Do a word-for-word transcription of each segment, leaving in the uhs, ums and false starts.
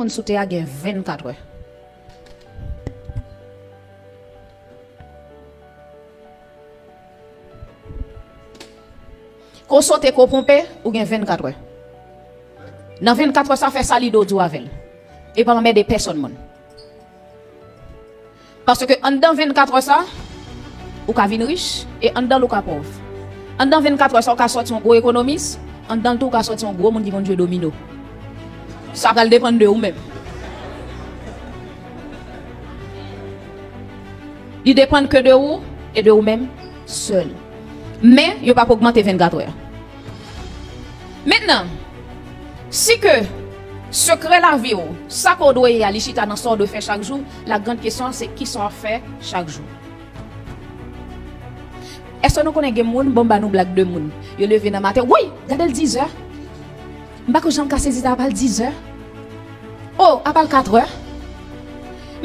Moun sou tè a gen vennkat è. Ke w sote, ke w ponpe, ou gen vennkat è. Nan vennkat è sa, fè sa lide w di w avè l. E pa anmède pèsonn moun. Paske anndan vennkat è sa, ou ka vin rich, e anndan l ou ka pòv. Anndan vennkat è sa, ou ka sòti yon gwo ekonomis, anndan l tou ou ka sòti yon gwo moun ki konn jwe domino. Sa pral depann de ou menm. Li depann ke de ou e de ou menm sèl. Men, yo p ap ogmante vennkat è. Mentnan, si ke sekrè lavi w, sa ke w dwe ye a, li chita nan sa w dwe fè chak jou, la grande question, se kisa w ap fè chak jou. Èske nou konnen gen moun, bon, m ba nou blag de moun. Yo leve nan maten, woy, gade l dizè. M pa ko janm ka sezi sa, apa l dizè. O, apa l katrè.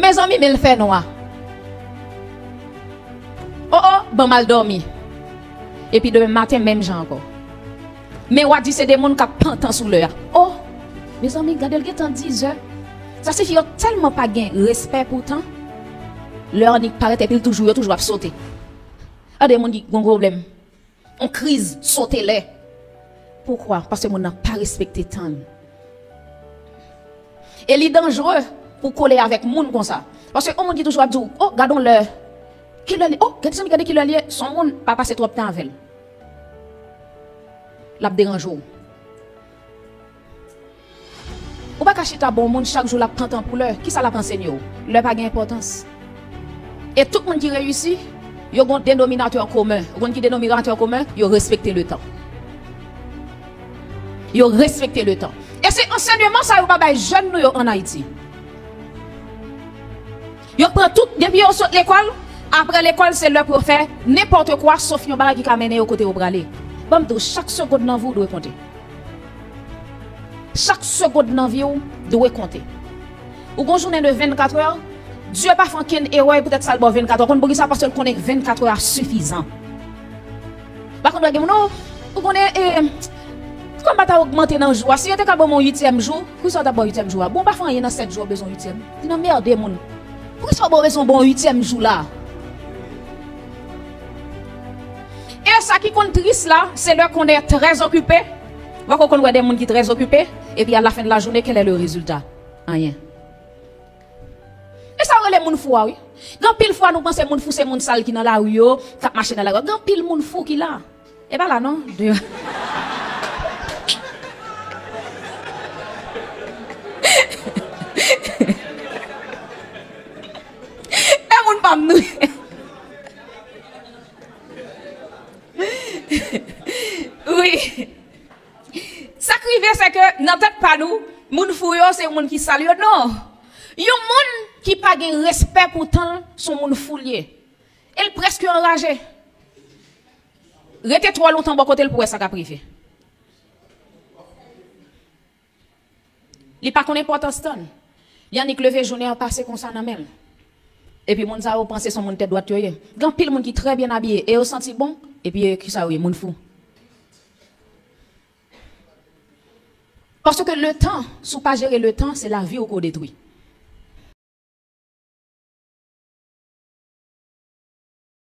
Mezanmi, men l fè nwa. O, o, ban m al dòmi. Epi demen maten, menm jan ankò. Men w a di se de moun k ap pantan sou lè a. O, mezanmi, gade l gentan dizè. Sa sifi yo tèlman pa gen respè pou tan. Lè annik parèt epi l toujou, yo toujou ap sote. A de moun ki gon pwoblèm. On kriz sote lè. Poukwa? Paske moun nan pa respekte tan l. E li danjere pou kole avèk moun konsa. Paske on moun ki toujou ap di w, o, gade on lè. Kilè li? O, gade zanmi, gade kilè li ye. Se on moun, pa pase twòp tan avè l. L ap deranje w. Ou pa ka chita bon moun chak jou l ap pantan pou lè. Kisa l ap ansenye w? Lè pa gen enpòtans. E tout moun ki reyisi, yo gon denominatè komen. Ou konn ki denominatè komen? Yo respekte letan. Yo respekte letan. E se ansèyman sa yo pa bay jèn nou yo ann Ayiti. Yo pran tout, depi yo sot lekòl, apre lekòl, se lè pou yo fè nenpòt kwa, sof yon bagay ki ka mennen yo kote yo prale. Ban m di w, chak segonn nan vi w dwe konte. Chak segonn nan vi w dwe konte. Ou gon jounen de vennkat è, Dye pa fè ankenn erè, poutèt sa l ba w vennkat è. Ou konn poukisa? Paske l konnen vennkat è a sifizan. Pa konn wè gen moun, o, ou konnen, e, kòm pa ta ogmante nan jou a, si yo te ka ban m yon uityèm jou, poukisa yo t ap ba w uityèm jou a? Bon, ou pa fè anyen nan sèt jou, ou bezwen yon uityèm. Li nan mède moun. Poukisa yo ba w bezwen bon uityèm jou la? E sa ki konn tris la, se lè qu'on est très occupé. Ou konn wè de moun ki trè okipe, epi a la fen de la jounen, quel est le résultat? Anyen. E sa yo rele moun fou a, wi. Gen anpil fwa nou panse moun fou se moun sal ki nan lari yo, k ap mache nan lari yo. Gen anpil moun fou ki la. E pa la non. Deyò. E moun pa m nou. Wi. Sa k rive, se ke nan tèt pa nou, moun fou yo, se moun ki sal yo. Non. Yon moun ki pa gen respè pou tan l, se yon moun fou l ye. E l prèske anraje. Rete twò lontan bò kote l pou wè sa k ap rive. Li pa konn enpòtans tan l. Li annik leve jounen an pase konsa nan men l. Epi moun sa yo panse se yon moun tèt dwat yo ye. Gen anpil moun ki trè byen abiye e yo santi bon, epi yo, kisa yo ye, moun fou. Paske letan, si w pa jere letan, se lavi w ke w detwi.